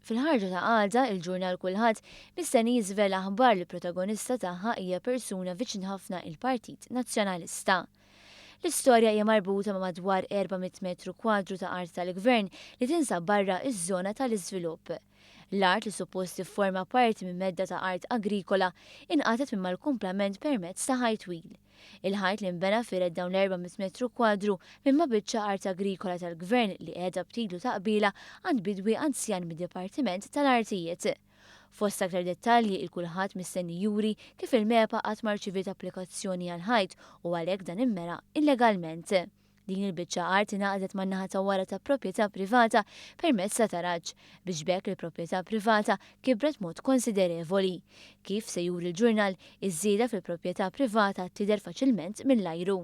Fil-ħarġa ta' għada, il-ġurnal Kullħadd mistenni jiżvela aħbar li protagonista tagħha hija persuna viċin ħafna il-Partit Nazzjonalista. L-istorja hija marbuta ma' madwar 400 metru kwadru ta' art tal-gvern li tinsab barra iż-żona tal-iżvilupp. L-art, li suppost tifforma parti minn medda ta' art agrikola, inqatgħet minn mal-kumplament permezz ta' ħajt twil. Il-ħajt li nbena fired dawn l-400 metru kwadru minn ma' biċċa art agrikola tal-gvern li qiegħda b'titlu ta' qbiela għand bidwi anzjan mid-Dipartiment tal-Artijiet. Fost aktar dettalji, il-Kullħadd mistenni juri kif il-MEPA qatt ma rċiviet applikazzjoni għal ħajt u għalhekk dan immera illegalment. Din il-biċċa art ingħaqdet man-naħa ta' wara ta' proprjetà privata permezz ta' taraġ, biex b'hekk il-proprjetà privata kibret mod konsiderevoli. Kif se juri l-ġurnal, iż-żieda fil-proprjetà privata tidher faċilment mill-ajru.